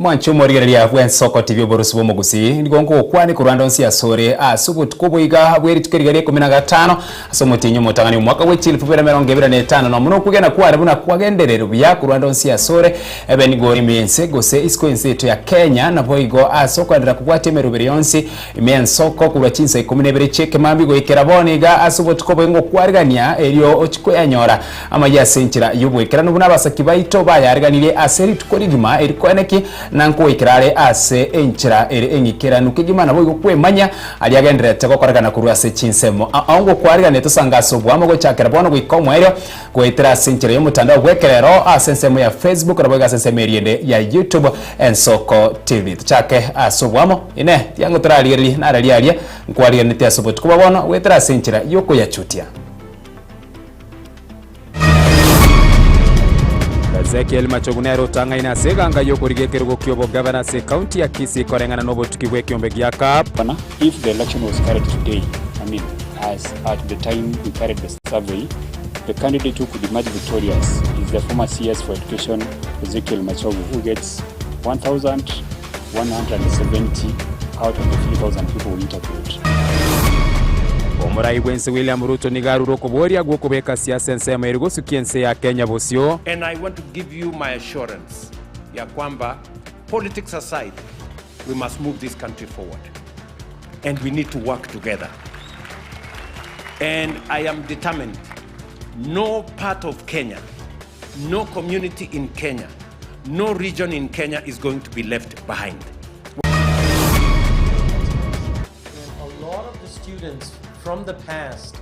Mwanche omorigereria bw'ensoko TV oborusi bw'omogusii, nigo ngogokwania korwa ande onsi asore ase obotuko oboiga bwe rituko eriga ria ikomi na gatano ase omotienyi omotang'ani omwaka bwe chilifu bibere emerongo ebere na etano nomo nokwegena kware buna kwagendererwe buya korwa ande onsi asore ebe nigo ime y'ense gose isiko y'ense yaito ya Kenya naboigo ase okoenderera kobwatia emeroberi yonsi ime y'ensoko korwa chinsa ikomi na ibere chi'ekemambia goikera bono iga ase obotuko oboiga ngokwarigania erio ochie koyanyora Amayia ase enchera y'oboikeranu buna abasaki baito bayareganirie ase rituko rigima eri koeneki, na nkogoikera are ase enchera ere eng'ikeranu kegima naboigo kwemanya aria agendererete gokorekana korwa ase chinsemo. Ao ngokwariganie tosange ase oboamo gochakera bono goika omoerio, goetera ase enchera y'omotandao bw'ekerero ase ensemo ya Facebook naboigo ase ensemo eria ende ya YouTube Ensoko TV. Tochake ase oboamo, Inee, tiango torarigererie nararia aria nkwariganetie ase obotuko bwa bono goetera ase enchera y'okoyachutia? Ezekiel Machogu nere otang'aine ase eganga y'okorigia ekerogo ki'obogavana ase ekaunti ya Kisii koreng'ana n'obotuki bw'ekiombe gia CAP. If the election was carried today, I mean, as at the time we carried the survey, the candidate who could emerge victorious is the former CS for Education, Ezekiel Machogu, who gets 1,170 out of the 3,000 people we interviewed. Omorai bw'ense William Ruto nigo arure okoboria gw'okobeka siasa ensemo ere gosukia ense ya Kenya bosio. And I want to give you my assurance ya kwamba politics aside, we must move this country forward and we need to work together. And I am determined no part of Kenya, no community in Kenya, no region in Kenya is going to be left behind. And a lot of the students from the past,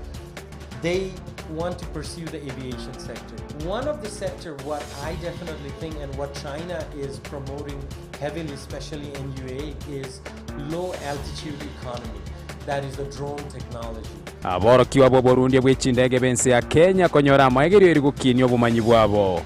they want to pursue the aviation sector. One of the sector what I definitely think and what China is promoting heavily, especially in UAE, is low altitude economy. That is the drone technology. Aborokigwa b'oborundia bwe chindege b'ense ya Kenya konyora amaegerio eri gokinia obomanyi bwabo.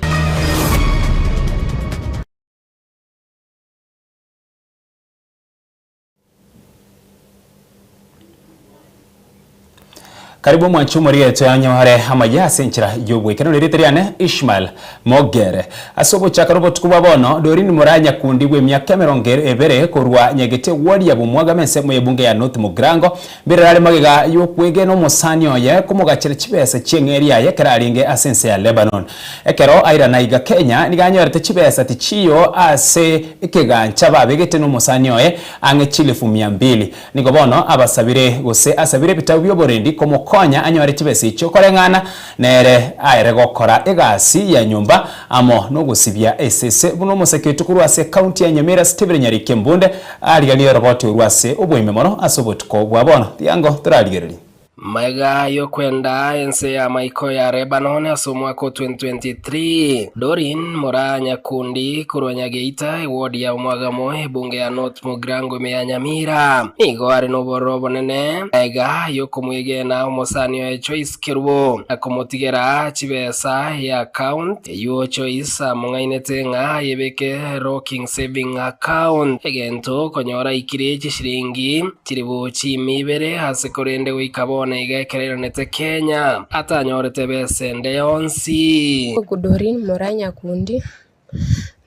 Karibu omwanchi omorigereria toyanyore amaya ase enchera y'obwekeranu. Erieta riane Ishmael Mogere. Ase ogochaka obotuko bwa bono, Doreen Muraya Nyakundi bw'emiaka emerongo ebere korwa Nyagete ward ya Bumwagame ensemo y'ebunge ya North Mugirango, mbirero are magega y'okwegena omosani oye komogachera chibesa chi'eng'eria yaye ekero arenge ase ense ya Lebanon. Ekero airana iga Kenya, nigo anyorete chibesa tichiyo ase ekegancha babegete nomosani oye ang'e chilifu mia mbili. Nigo bono abasabire gose asabire ebitabu bi'oborendi komokonya anyore chibesa echio koreng'ana nere aere gokora egasi ya nyomba amo nogosibia esese buna omoseke oito korwa ase ekaunti ya Nyamira Stephen Nyariki Mbunde ariganirie oroboti orwo ase oboime mono ase obotuko bwa bono. Tiango torarigererie. Magega y'okwenda ense y'amaiko ya Lebanon ase omwaka o 2023, Doreen Moraa Nyakundi korwa Nyageita, eward ya Omwagamo, ebunge ya North Mugirango ime ya Nyamira, nigo are nobororo obonene magega y'okomwegena omosani oye Joyce Kerubo na komotigera chibesa y'account eyio Joyce among'ainete ng'a ayebeke Rocking Saving Account, egento konyora aikire chishiringi Chilifu chiimi ibere ase korende goika bono iga ekero airanete Kenya, atanyorete besa ende yonsi. Oku Doreen Moraa Nyakundi,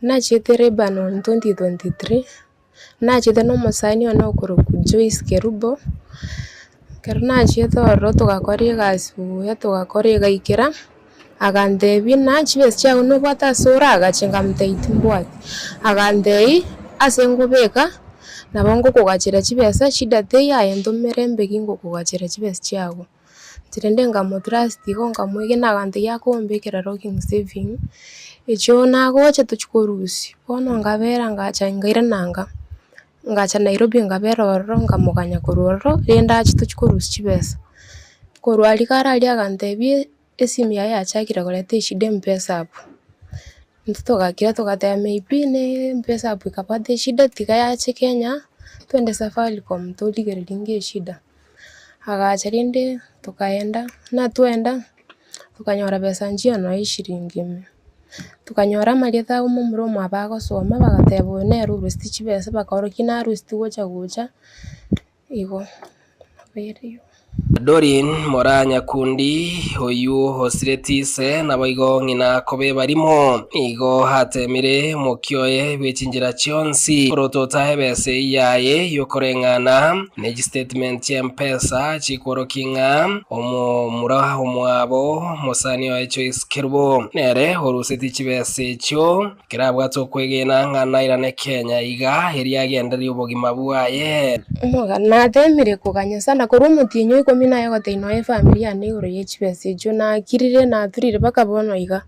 Nachiete Lebanon 2023, nachiete na omosani one okorokwa Joyce Kerubo, ekero nachiete ororo togakora egasi buya togakora egaikera, agantebia ng'a chibesa chiago nobwate ase oragache nkamotebia timbwati, agantebia ase nkobeka nabo ngokogachera chibesa shida teiyo aye ntomere mbeki ngokogachera chibesa chiago. Inche rende nkamotrust igo nkamoegena agantebia akombekera locking saving, echio nagocha tochia korusia, bono nkabera ngacha nkairana nka, ngacha Nairobi nkabera ororo nkamoganya korwa ororo rende ache tochia korusia chibesa. Korwa aria kare aria agantebia Esimu yaye yachakire koreta eshida mpesa app, intwe togakira togateba maybe ne mpesa app ekabwata eshida tiga yache Kenya twende Safaricom torigererie ng'a eshida. Agacha rende tokaenda, buna twaenda tokanyora besa nchiyo nonya eshiringi ime, tokanyora amarieta a omomura omwabo agosoma bagateba oyo nere oruseti chibesa bakaorokia naruseti gocha gocha igo, nabo ere igo. Doreen Moraa Nyakundi, oyio osireti ise, naboigo ng'ina koba ebarimo, nigo ateemire omokia oye bwe chinchera chionsi korotota ebesa eyio yaye y'okoreng'ana ne chistatement chi'M-Pesa chikworokia ng'a omomura omwabo omosani oye Joyce Kerubo nere orusetie chibesa echio. Ekero abwate okwegena ng'a nairane Kenya iga, erio agendererie obogima bwaye. Omogano, Nateemire koganya sana korwa omotienyi o ikomi naye gotebia nonya efamiri yane igoro ye chibesa echio, nakirire naturire mpaka bono iga,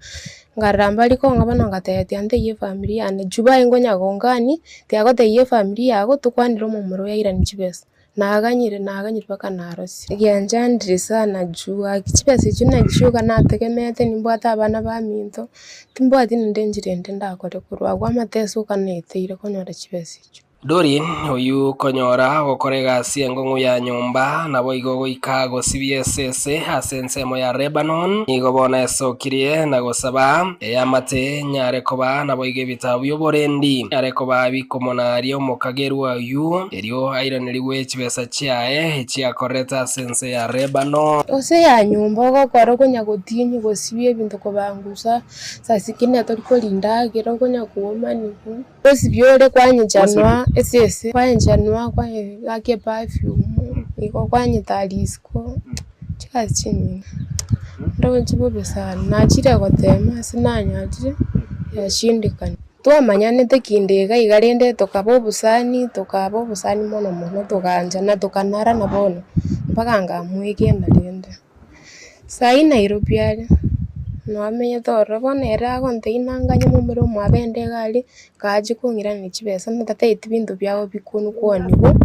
nkarora mbari kong'a bono ngateba tiga ntebie efamiri yane, juu baye nkonya gongania, tiga gotebia efamiri yago tokwanere omomura oyo airanie chibesa. Naganyire naganyire mpaka narosire. Gianchandire sana juu gaki chibesa echio nachio iga nategemeete nimbwate abana baminto, timbwati naende enchera ende ndakore korwa abwo amateso iga naeteire konyora chibesa echio. Doreen, oyio okonyora ogokora egasi enkong'u ya nyomba, naboigo goika gosibia esese ase ensemo ya Lebanon, nigo bono esokirie na gosaba eamate nyare koba naboigo ebitabu bi'oborendi, nyare koba bikomonaria omokagerwa oyio. Erio airanerigwe chibesa chiaye echiakorete ase ense ya Lebanoni. Gose ya nyomba ogokora okonya gotinyia gosibia ebinto kobangusa saa zingine tori korinda agere okonya kuomanigwa gosibia ore kwanyechanwa esese kwanyechanwa kwanyeka eperfume igo kwanyetara isiko chigasi chinyinge ndoche bobe sana nachire gotema ase nanyarire yashindikana. Twamanyanete kinde iga iga rende tokaba obosani, tokaba obosani mono mono, togaanchana tokanarana bono, mpaka nkamwegena rende. Sai Nairobi aria, noamenyete ororo bono ere agontebia nanganye momura omwabo ende iga aria, kaachia kong'iraneria chibesa ntatageti binto biago bikonukwanigwa,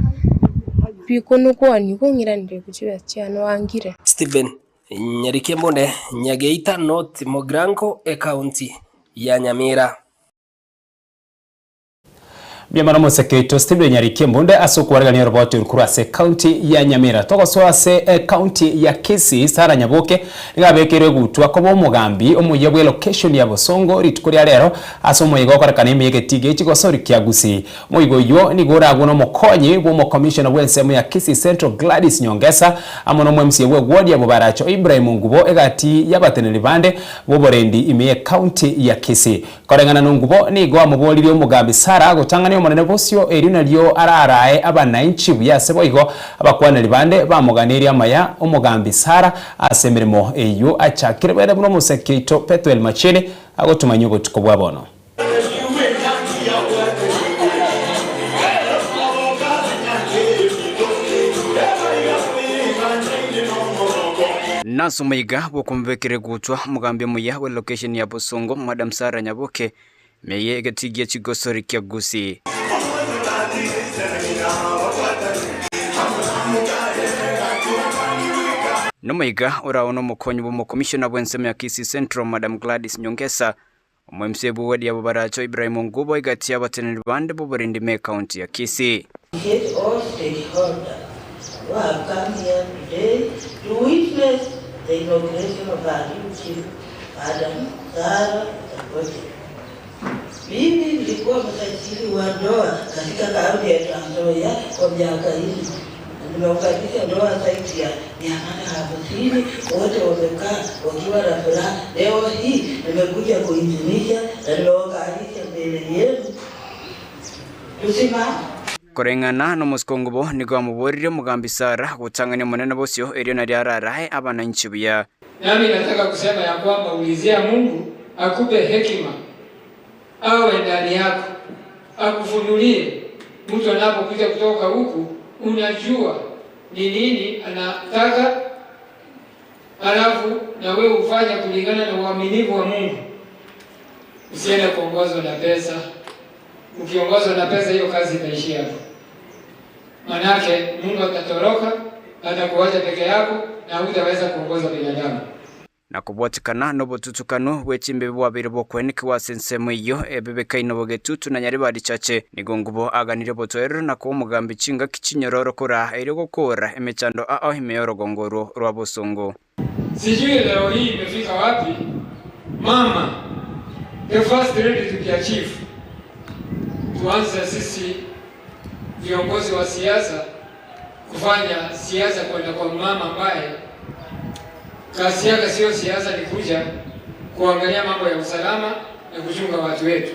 bikonukwanigwa ong'iranerie chibesa chiane oangire. Stephen Nyarikembunde, Nyageita North Mugirango, Ekaunti ya Nyamira. Mbuya mono omoseke oito Stephen Nyarikembunde ase okwarigania oroboti oru korwa ase ekaunti ya Nyamira. Togosoa ase ekaunti ya Kisii, Sarah Nyaboke nigo abekeirwe egutwa koba omogambi omoyia bwe location ya Bosongo rituko ria rero ase omoyega okorekana ime y'egetii gie chigosori kia Gusii. Omoigo oyio nigo oragwe nomokonyi bw'omokomishona bw'ensemo ya Kisii Central Gladys Nyongesa amo n'omo-MCA bw'ewodi ya Bobaracho Ibrahim Ngubo egati y'abateneneri bande b'oborendi ime y'ecounty ya Kisii. Koreng'ana n'Ngubo nigo amoboririe omogambi Sarah gotang'ania omonene bosio erio nario ararae abanainchi buya ase boigo abakwaneri bande bamoganeirie amaya omogambi Sarah ase emeremo eyio achakire bwere buna omoseki oito Pethuel Machini agotumanyia obotuko bwa bono. Nase omoiga bw'okomobekera egutwa omogambi omuya bwe location ya Bosongo Madam Sarah Nyaboke meye egetii gia chigosori kia Gusii. Nomoiga orao nomokonyi bw'omokomishona bw'ensemo ya Kisii Central Madam Gladys Nyongesa Omo-MCA bw'ewadi ya Bobaracho Ibrahim Ongubo egati y'abateneneri bande b'oborendi ime ekaunti ya Kisii. Get all stakeholders who have come here today to witness the inauguration of our new chief, Madam Sarah Nyaboke. Mimi nilikuwa msajili wa ndoa katika kaunti ya Trans Nzoia kwa miaka hii na nimeunganisha ndoa zaidi ya 850, wote wamekaa wakiwa na furaha. Leo hii nimekuja kuidhinisha na nimewakalisha mbele yenu. Tusimame. Koreng'ana nomosikongobo nigo amoboririe omogambi Sara gotang'ania omonene bosio erio nario ararae abananchi buya. Nami nataka kusema ya kwamba ulizia Mungu akupe hekima, awe ndani yako, akufunulie. Mtu anapokuja kutoka huku, unajua ni nini anataka, alafu na wewe ufanye kulingana na uaminifu wa Mungu. Usiende kuongozwa na pesa. Ukiongozwa na pesa, hiyo kazi itaishia hapo. Manake Mungu atatoroka, atakuacha peke yako na hutaweza kuongoza binadamu. Na kobwatekana nobotutukanu bwe chimbibe bwabeire bokwenekigwa ase ensemo eyio ebebekaine bogetutu na Nyaribari Chache, nigo Ngubo aganirie obotoereru na koa omogambi chingaki chinyororo koraa erio gokoora emechando ao ime y'orogongo orwo rwa bosongo. Sijui leo hii imefika wapi mama the first lady to be a chief. Tuanze sisi viongozi wa siasa kufanya siasa kwenda kwa mama ambaye kazi yake sio siasa, ni kuja kuangalia mambo ya usalama na kuchunga watu wetu.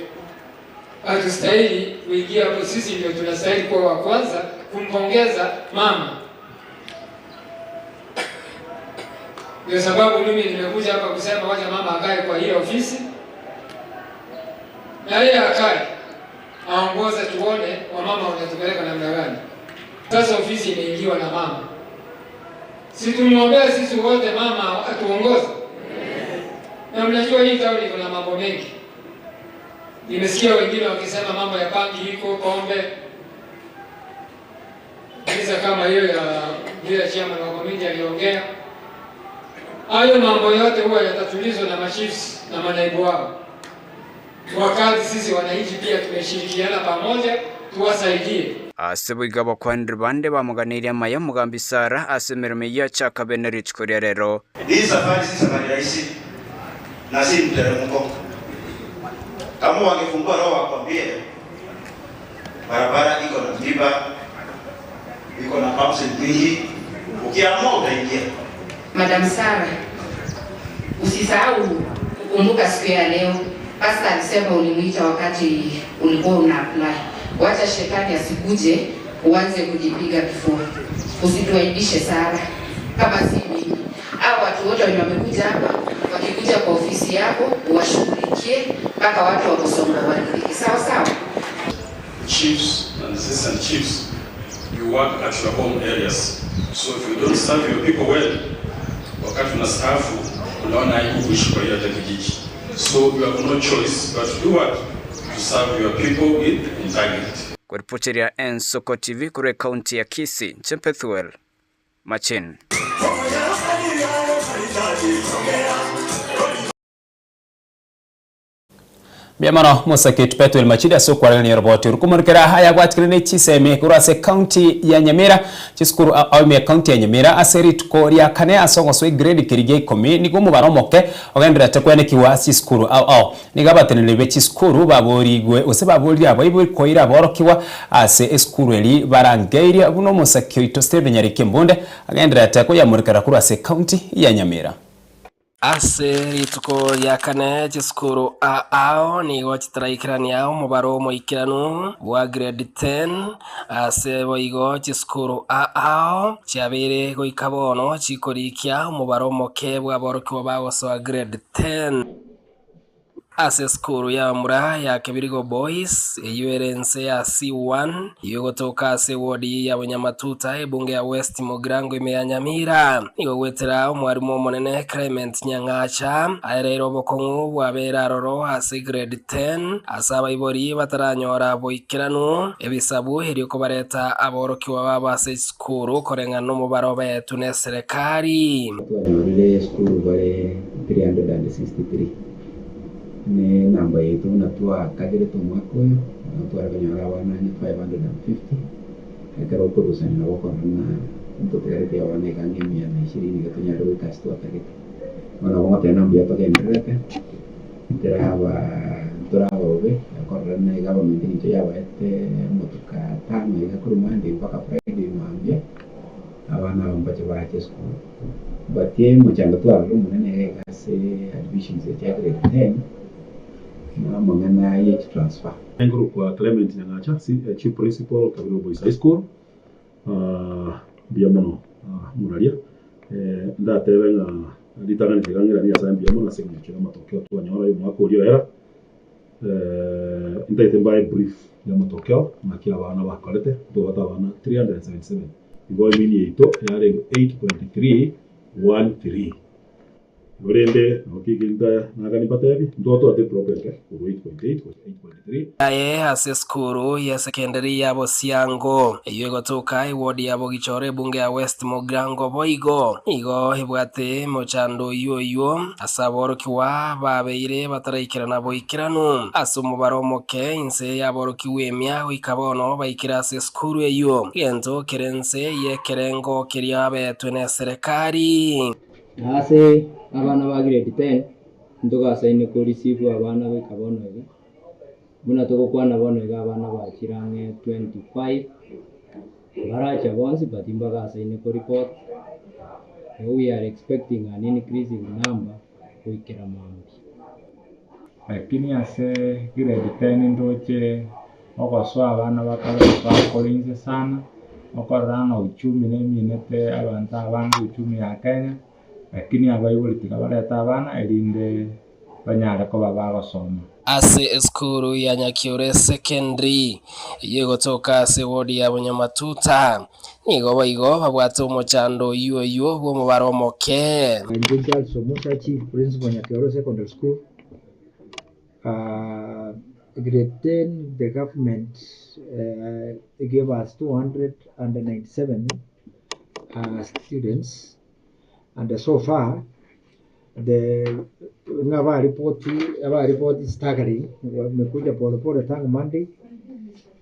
Hatustahili kuingia hapo, sisi ndio tunastahili kuwa wa kwanza kumpongeza mama. Ndio sababu mimi nimekuja hapa kusema wacha mama akae kwa hiyo ofisi na yeye akae aongoze, tuone wamama wanatupeleka namna gani. Sasa ofisi imeingiwa na mama, si tumwombee sisi wote mama atuongoze? Na mnajua hii tauni kuna mambo mengi. Nimesikia wengine wakisema mambo ya bangi iko pombe, visa kama hiyo ya vile chairman wa committee aliongea. Hayo mambo yote huwa yatatulizwa na machiefs na manaibu wao, wakati sisi wananchi pia tumeshirikiana pamoja, tuwasaidie. Ase boiga abakwanire bande bamoganeirie amaya omogambi Sarah ase emeremo eyio achakabe ne rituko ria rero. Hii safari si safari rahisi na si mteremko. Kama wangefungua roho wakwambie barabara iko na miba, iko na bumps mingi, ukiamua utaingia. Madam Sarah, usisahau kukumbuka siku ya leo. Pastor alisema ulimuita wakati ulikuwa una apply. Wacha shetani asikuje uanze kujipiga kifua. Usituaibishe Sara, kama si mimi au watu wote wenye wamekuja hapa, wakikuja kwa ofisi yako uwashughulikie mpaka watu wa Bosongo waridhike. Sawa sawa. Chiefs and assistant chiefs, you work at your home areas. So if you don't serve your people well, wakati unastaafu unaona aibu kuishi kwa hiyo hata kijiji. So you have no choice but to do what? To serve your people with integrity. Koripoteria Ensoko TV korwa ekaunti ya Kisii, inche Pethuel Machin. Mbuya mono Mosakit Pethuel Machidi ase okwarerania oroboti oru komorokera ayagwatikire ne chisemi korwa ase county ya Nyamira chisukuru ao ime county ya Nyamira ase rituko ria kane ase ogosoa egrade keria gia ikomi nigo omobaro omoke ogendererete kwenekiwa ase chisukuru ao ao. Nigo abateneneri be chisukuru baborigwe gose baborire abaibori koira aborokigwa ase esukuru eri barangeirie buna omosaki oito Stephen Nyariki Mbunde agendererete koyamorokera korwa ase county ya Nyamira. Ase rituko ria kane chisukuru ao nigo chitaraikerania omobaro omoikeranu bwa grade 10 ase boigo chisukuru ao chiabeire goika bono chikorikia omobaro omoke bw'aborokigwa bagosoa grade 10. Ase esukuru y'abamura ya Kebirigo Boys eyio ere ense ya C1 eyio egotoka ase ewodi ya Bonyamatuta ebunge ya West Mugirango ime ya Nyamira. Nigo goetera omwarimu omonene Clement Nyang'acha aereire obokong'u bwabere aroro ase grade 10 ase abaibori bataranyora boikeranu ebisabu erio kobareta aborokigwa babo ase esukuru koreng'ana nomobaro obeetwe ne eserekari. Twanyorire esukuru bare 363 ne enamba yaito buna twakagerete omwaka oyo, nabo tware konyora abana ang'e 550, ekero okorusania nabo okorora ng'a ntotigareti abana iga ang'e mia na ishirini iga tonyare goika ase twatagete. Bono nabo ngoteba ng'a mbuya togendererete, nteraba ntoraba bobe, okorora ng'a egovernment ninche yabaete motuka tano iga korwa Monday mpaka Friday mambia, abana aba mbache bache esukuru. But omochando twarora omonene iga iga ase admissions echi chia grade 10, na amang'ana ye chitransfer. Nkorokwa Clement Nyang'acha, Chief Principal, Kabiro Boys High School. Mbuya mono moraria. Ndatebe ng'a ritang'ani tiga ng'iranie Nyasaye mbuya mono ase eng'encho y'amatokeo twanyora y'omwaka oria oera. Ntaete mbae brief y'amatokeo ng'aki abana bakorete, ntobwate abana 377 igo emini yaito yarenge 8.313. Igo rende nabo ki nta nagani mbatebi, ntotwate drop enke korwa 8.8 gocha 8.3. Aye ase esukuru ya secondary ya Bosiango, eyio egotoka eward ya Bogichoro ebunge ya West Mugirango boigo nigo ebwate mochando oyio oyio ase aborokigwa babeire bataraikerana boikeranu ase omobaro omoke inse yaborokigwa emia goika bono baikire ase esukuru eyio egento kere nse y'ekerengo keria abetwe na eserekari. Ase abana ba grade 10 ntogasaine ko receive abana goika bono iga, buna togokwana bono iga abana bachire ang'e 25. Baracha bonsi but mbagasaine koripot, igo we are expecting an increase in number goikera mambia. Lakini ase grade ten ndoche ogosoa abana bakare gosoa kore inse sana, okorora ng'a uchumi neminete abanto abange uchumi ya Kenya, lakini abaibori tiga barete abana erinde banyare koba bagosoma. Ase esukuru ya Nyakiore Secondary eyio egotoka ase eward ya Bunyamatuta, nigo boigo babwate omochando oyio oyio bw'omobaro omoke. Inche Charles Omusa, Chief Principal Nyakiore Secondary School. Grade 10 the government gave us 297 students and so far the ng'a baripoti abaripoti staggering wamekuja polepole tangu Monday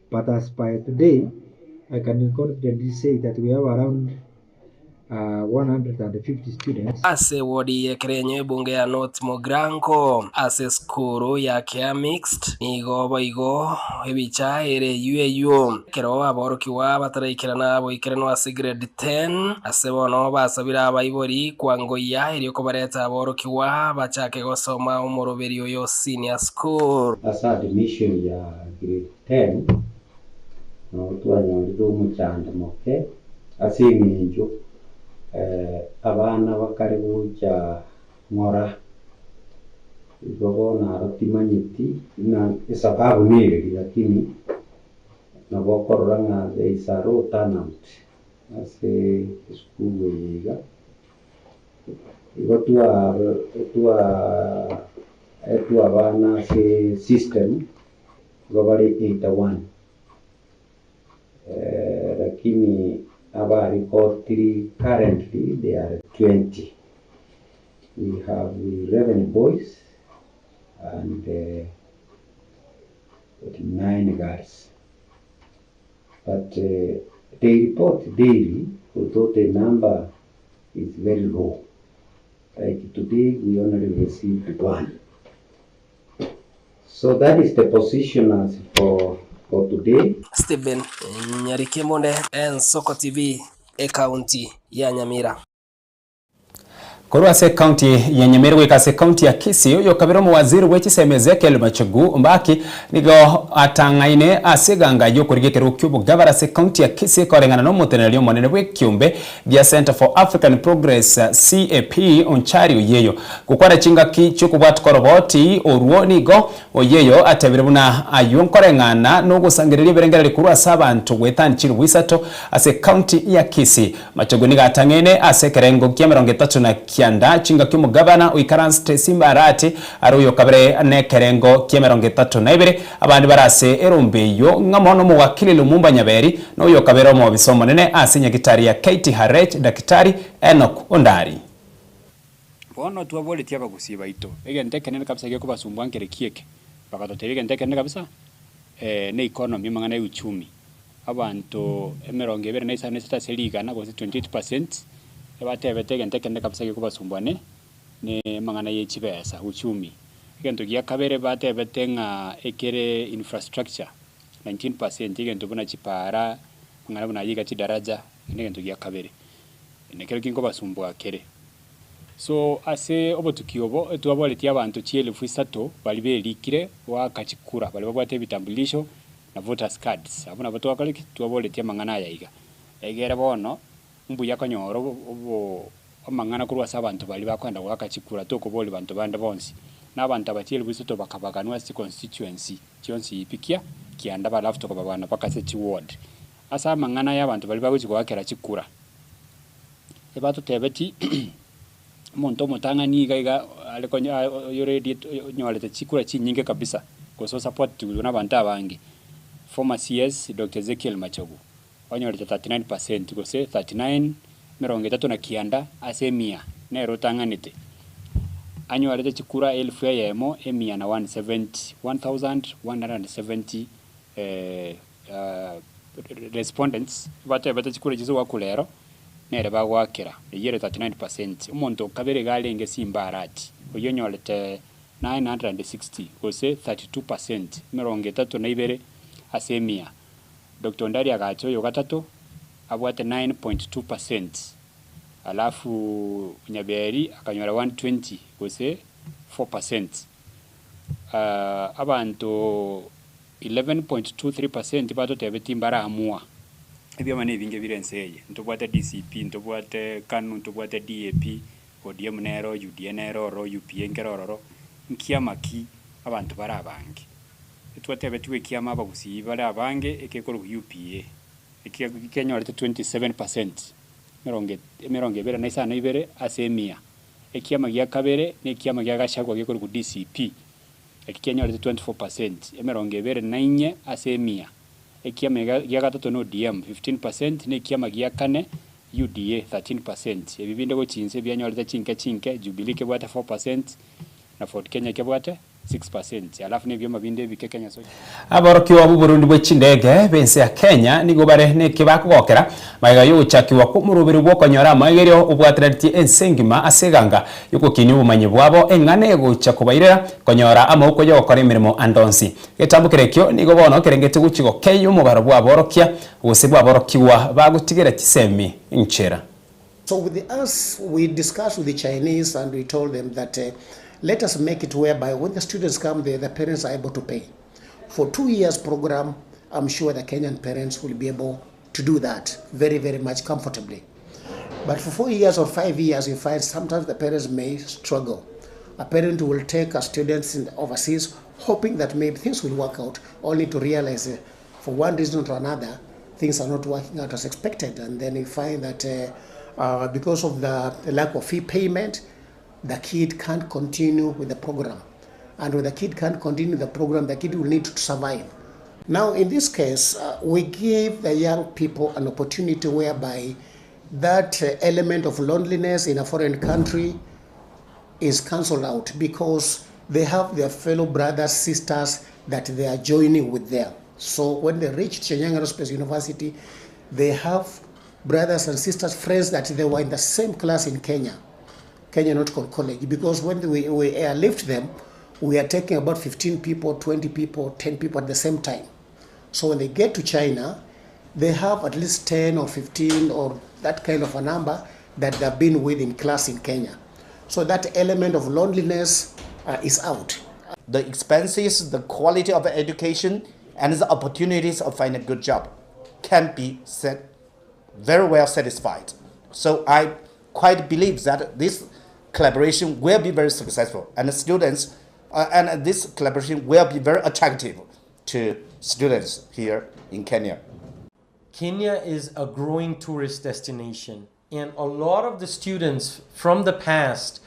but as by today I can confidently say that we have around 150 students. Ase ewodi y'ekerenyo ebunge ya North Mugirango ase esukuru ya Kea Mixed nigo boigo ebicha ere eyio eyio ekero aborokigwa bataraikerana boikeranu ase grade 10 ase bono basabire abaibori kwangoyia erio kobareta aborokigwa bachake gosoma omoroberi oyo senior school. Ase admission ya grade 10 nabo twanyorire omochando moke ase eng'encho abana bakare gocha ng'ora, igo bono aro timanyeti ng'a esababu nereri lakini nabo okorora ng'a there is a low turnout ase esukuru eye iga. Igo twa twa etwe abana ase system igo bare 81. Lakini abaripotiri currently they are 20. We have 11 boys and 9 girls. But they report daily although the number is very low. Like today we only received one. So that is the position as for, for today. Stephen Nyarikemonde, Ensoko TV, Ekaunti ya Nyamira. Korwa ase ekaunti ya Nyamira goika ase ekaunti ya Kisii, oyokabere omowaziri bwe chisemi Ezekiel Machogu Mbaki nigo atang'aine ase eganga y'okorigia ekerogo ki'obogabara ase ekaunti ya Kisii koreng'ana n'omoteneneri omonene bw'ekiombe gia Centre for African Progress, CAP, Onchari Oyeyo. Gokwana chingaki chi'okobwatuka oroboti orwo nigo Oyeyo atebire buna ayio nkoreng'ana nogosangereria ebirengererio korwa ase abanto goetania chilifu isato ase ecounty ya Kisii. Machogu nigo atang'aine ase ekerengo kia 39 chingaki omogabana oikaransete Simba Arati are oyokabere nekerengo kia 32 abande bare ase erombe eyio ng'amo nomowakili Lumumba Nyaberi na oyokabere omobisa omonene ase nyagitari ya KTRH Dakitari Enock Ondari. Bono twaboretie abagusii baito, egento ekenene kabisa gekobasumbua nkere ki eke? Bagatotebia egento ekenene kabisa ne economy, amang'ana ya uchumi. Abanto emerongo ebere na isano na isato ase rigana gose 28 percent, ebatebete egento ekenene kabisa gekobasumbua ne ne amang'ana ye chibesa, uchumi. Egento gia kabere batebete ng'a ekere infrastructure, 19 percent, egento buna chipara, amang'ana buna ayio iga chidaraja, ekio na egento gia kabere. Nekero ki nkobasumbua kere. So ase obotuki obo etwaboretie abanto chielfu isato baria berikire goaka chikura, baria babwate ebitambulisho na voters cards. Abwo nabo twakora ki? Twaboretie amang'ana aya iga. Egere bono mbuya konyora obo amang'ana korwa ase abanto baria bakoenda goaka chikura tokoboria banto bande bonsi. Na abanto aba chielfu isato bakabaganwa ase chiconstituency chionsi pi kia kianda alafu tokababana mpaka ase chiward. Ase amang'ana ya abanto baria bagochia goakera chikura, ebatotebeti omonto omotang'ani iga iga are konya oyoredi onyorete chikura chinyinge kabisa gose osupportiwe na abanto abange, former CS Doctor Ezekiel Machogu, onyorete 39 percent gose 39 39 ase emia nere otang'anete. Anyorete chikura elfu eyemo emia na 170, 1170 respondents batebete chikura echi ase ero nere bagoakera, eyio ere 39%. Omonto okabere iga arenge Simba Arati, oyio onyorete 960 gose 32%, 32 ase emia. Dr Ondari agacha oyo gatato. abwate 9.2 percent, alafu Nyaberi akanyora 120 gose 4 percent. Abanto 11.23 percent batotebeti mbaramua. Ebiama na ebinge bire ense eye, ntobwate DCP, ntobwate Kanu, ntobwate DAP, ODM nero, UDA nero ororo, UPA nkere ororo, nkiama ki abanto bare abange? Etwatebetigwe ekiama abagusii bare abange ekekorokwa UPA, eki kenyorete 27 percent, emerongo emerongo ebere na isano ibere ase emia. Ekiama gia kabere na ekiama gia Gachagua gekorokwa DCP, eki kenyorete 24 percent, emerongo ebere na inye ase emia. Ekiama iga gia gatato na ODM, 15 percent, na ekiama gia kane UDA, 13 percent. Ebi binde gochia inse bianyorete chinke chinke, Jubilee kebwate 4 percent, na Ford Kenya kebwate 6 percent. Alafu na ebioma binde ebike Kenya Social. Aborokigwa b'oborundi bwe chindege b'ense ya Kenya nigo bare neke bakogokera magega y'ogochakigwa kw'omoroberi bw'okonyora amaegerio obwateranetie ense engima ase eganga y'ogokinia obomanyi bwabo eng'ana egocha kobairera konyora amauko y'ogokora emeremo ande onsi. Egetambokero ekio nigo bono kerengetie gochia gokeyia omobaro bw'aborokia gose bw'aborokigwa bagotigera chisemi nchera. So with us, we discussed with the Chinese and we told them that uh, let us make it whereby when the students come there, the parents are able to pay. For 2 years program, I'm sure the Kenyan parents will be able to do that very, very much comfortably. But for 4 years or 5 years, you find sometimes the parents may struggle. A parent will take a students in the overseas, hoping that maybe things will work out, only to realize uh, for one reason or another, things are not working out as expected. And then you find that uh, uh, because of the, the lack of fee payment, the kid can't continue with the program. And when the kid can't continue the program, the kid will need to survive. Now, in this case, uh, we give the young people an opportunity whereby that uh, element of loneliness in a foreign country is cancelled out because they have their fellow brothers, sisters that they are joining with them. So when they reach Shenyang Aerospace University, they have brothers and sisters, friends that they were in the same class in Kenya, Kenya Nautical College, because when we, we airlift them, we are taking about 15 people, 20 people, 10 people at the same time. So when they get to China, they have at least 10 or 15 or that kind of a number that they've been with in class in Kenya. So that element of loneliness uh, is out. The expenses, the quality of education, and the opportunities of finding a good job can be set very well satisfied. So I quite believe that this collaboration will be very successful, and the students, uh, and this collaboration will be very attractive to students here in Kenya. Kenya is a growing tourist destination, and a lot of the students from the past,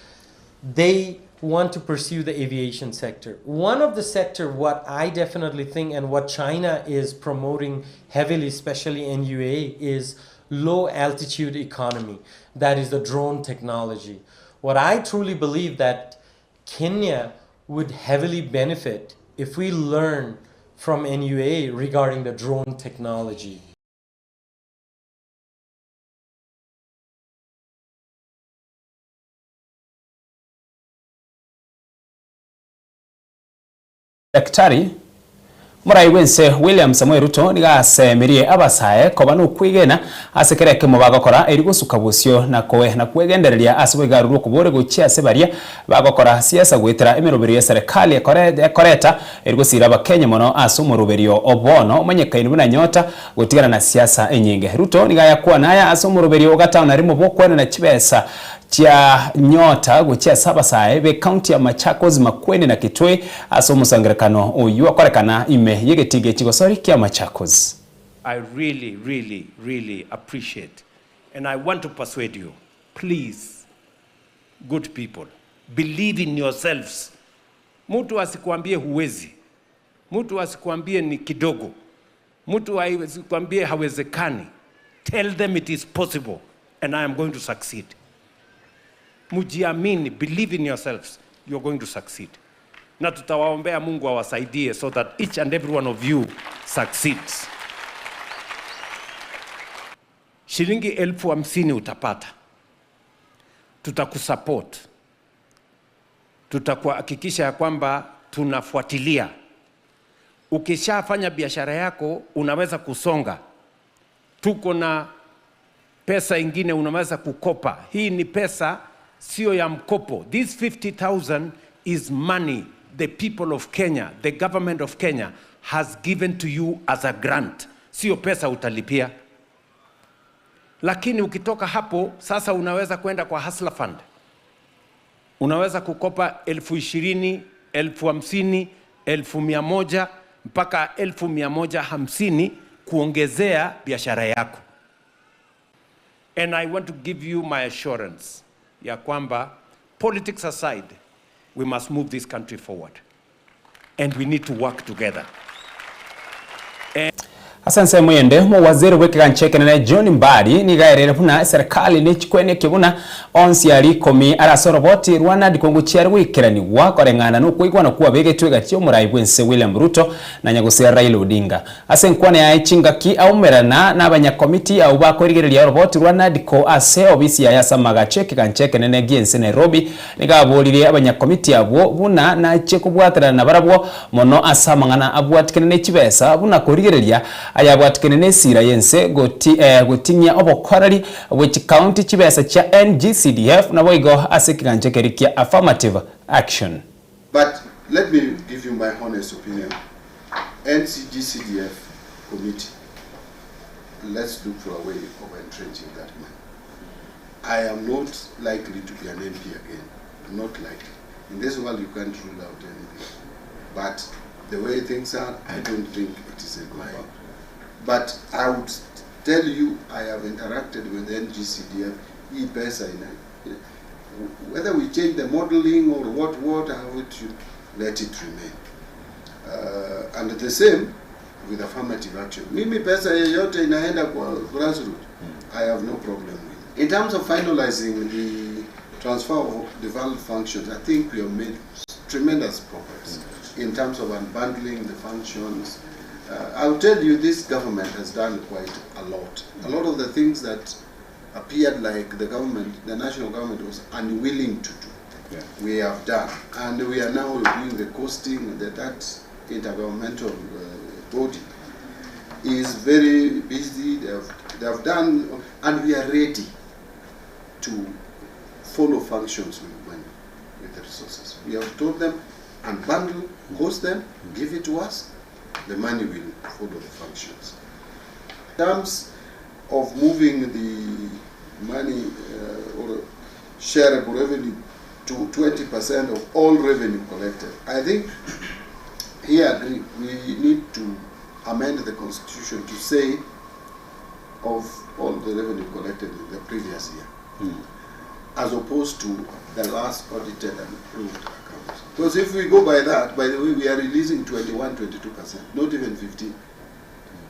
they want to pursue the aviation sector. One of the sector what I definitely think and what China is promoting heavily, especially in UAE, is low altitude economy. That is the drone technology. What I truly believe that Kenya would heavily benefit if we learn from NUA regarding the drone technology. Daktari Omorai bw'ense William Samoei Ruto nigo asemirie abasae koba nokwegena ase kera ekemo bagokora erio gosuka bosio na koe na kwegendereria ase boigaru rw'okobore gochia ase baria bagokora siasa goetera emeroberio y'eserekali ekoreta erio gosira abakenya mono ase omoroberio o bono omanyekaine buna nyota gotigana na siasa enyinge. Ruto nigo ayakwana aya ase omoroberio o gatano na rimo bw'okwenena chibesa chia nyota gochia ase abasae be county ya Machakos, Makueni na Kitui ase omosangerekano oyio okorekana ime y'egetiga echigosori kia Machakos. I really, really, really appreciate and I want to persuade you, please, good people, believe in yourselves. Mtu asikuambie huwezi, mtu asikuambie ni kidogo, mtu asikuambie hawezekani. Tell them it is possible and I am going to succeed. Mujiamini, believe in yourselves, you are going to succeed. Na tutawaombea Mungu awasaidie so that each and every one of you succeeds. Shilingi 50,000 utapata, tutakusupport, tutakuhakikisha ya kwamba tunafuatilia. Ukishafanya biashara yako unaweza kusonga. Tuko na Pesa ingine unaweza kukopa. Hii ni pesa sio ya mkopo. This 50,000 is money the people of Kenya, the government of Kenya has given to you as a grant. Sio pesa utalipia. Lakini ukitoka hapo sasa unaweza kwenda kwa Hustler Fund. Unaweza kukopa 20,000, 50,000, 100,000 mpaka 150,000 kuongezea biashara yako. And I want to give you my assurance ya kwamba politics aside, we must move this country forward. And we need to work together. Ase ensemo ende, omowaziri bw'ekegancha ekenene John Mbadi nigo aereire buna eserekari nechikweneke buna onsi aria ikomi are ase oroboti rwa NADCO ngochia are goikeranigwa koreng'ana nokoigwana kwabegetwe egati y'omorai bw'ense William Ruto na nyagusira Raila Odinga. Ase enkwana yaye chingaki aumerana nabanyakomiti abwo bakorigereria oroboti rwa NADCO ase obisi yaye ase amagacho ekegancha ekenene gi'ense Nairobi nigo aboririe abanyakomiti abwo buna nachie kobwaterana nabarabwo mono ase amang'ana abwatikene ne chibesa buna korigereria ayabwatikene nesira y'ense goting'ia obokoreri bwe chikaunti chibesa chia NGCDF naboigo ase ekegancha keria kia affirmative action. But let me give you my honest opinion. NCGCDF committee, let's look for a way of entrenching that money. I am not likely to be an MP again. Not likely. In this world, you can't rule out anything. But the way things are, I don't think it is a my. But I would tell you, I have interacted with NGCDF, e-pesa, whether we change the modeling or what, how it should, let it remain. And the same with affirmative action. Mimi pesa yeyote inaenda kwa grassroots, I have no problem with. In terms of finalizing the transfer of devolved functions, I think we have made tremendous progress in terms of unbundling the functions. I'll tell you, this government has done quite a lot. A lot of the things that appeared like the government, the national government was unwilling to do, we have done. And we are now doing the costing, that intergovernmental body is very busy. They have done, and we are ready to follow functions with money, with the resources. We have told them, unbundle, host them, give it to us, the money will follow the functions. In terms of moving the money or shareable revenue to 20% of all revenue collected, I think here I agree, we need to amend the constitution to say of all the revenue collected in the previous year, as opposed to the last audited and approved accounts. Because if we go by that, by the way, we are releasing 21, 22%, not even 15.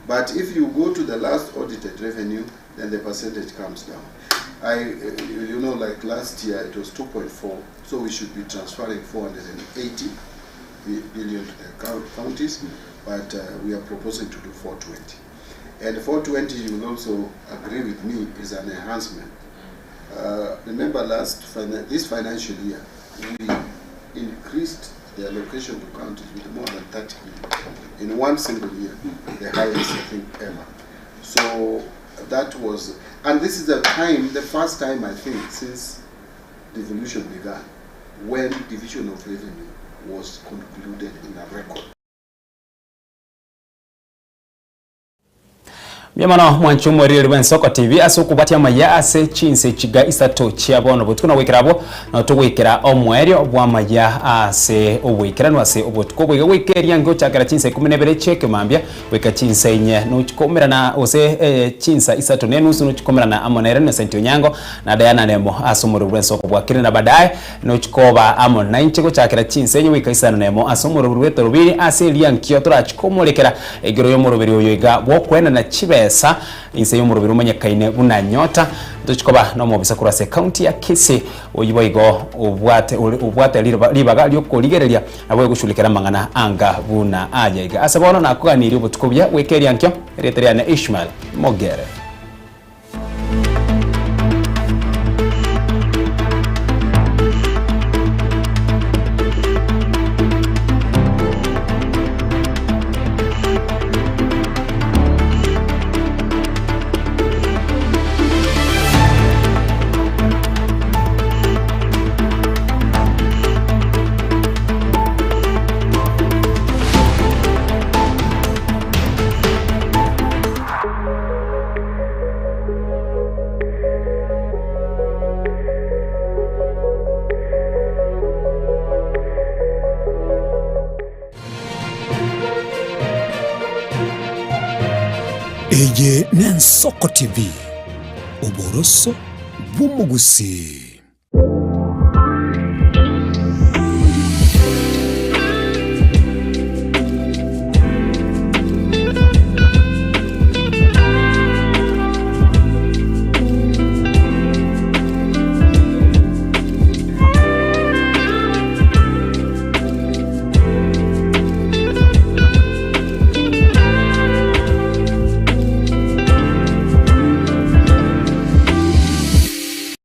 But if you go to the last audited revenue, then the percentage comes down. Like last year it was 2.4, so we should be transferring 480 billion to the counties, but we are proposing to do 420. And 420, you will also agree with me, is an enhancement. Remember this financial year, we increased the allocation to counties with more than 30 billion in one single year, the highest I think ever. So that was, and this is the time, the first time I think since devolution began, when division of revenue was concluded in a record. Mbuya mwanche omoriri bw'Ensoko TV ase okobatia amaya ase chinse chiga isato chia bono botuko na goikera abwo nabo togoikera omoerio bw'amaya ase oboikeranu ase obotuko boiga goika eria ngochakera chinsa ikumi na ibere chi'ekemambia goika chinsa inye nochikomerana gose chinsa isato na enusu nochikomerana amo nere Innocent Onyango na Diana Nemo ase omoriri bw'Ensoko bwakire na baadaye nochikoba amo nainche gochakera chinsa enye goika isano nemo ase omoriri bw'etorobiri ase eria nkio torachikomorekera igoro y'omoroberi oyo iga bw'okoenana chibesa inse y'omoroberi omanyekaine buna nyota tochikoba nomobisa korwa ase county ya Kisii oyi boigo obwate obwate ribaga riokorigereria nabo egoshughulikera amang'ana anga buna aya iga ase bono nakoganirie obotuko buya goika eria nkio erieta riane Ishmael Mogere. Eye n'Ensoko TV, oboroso bw'omogusii.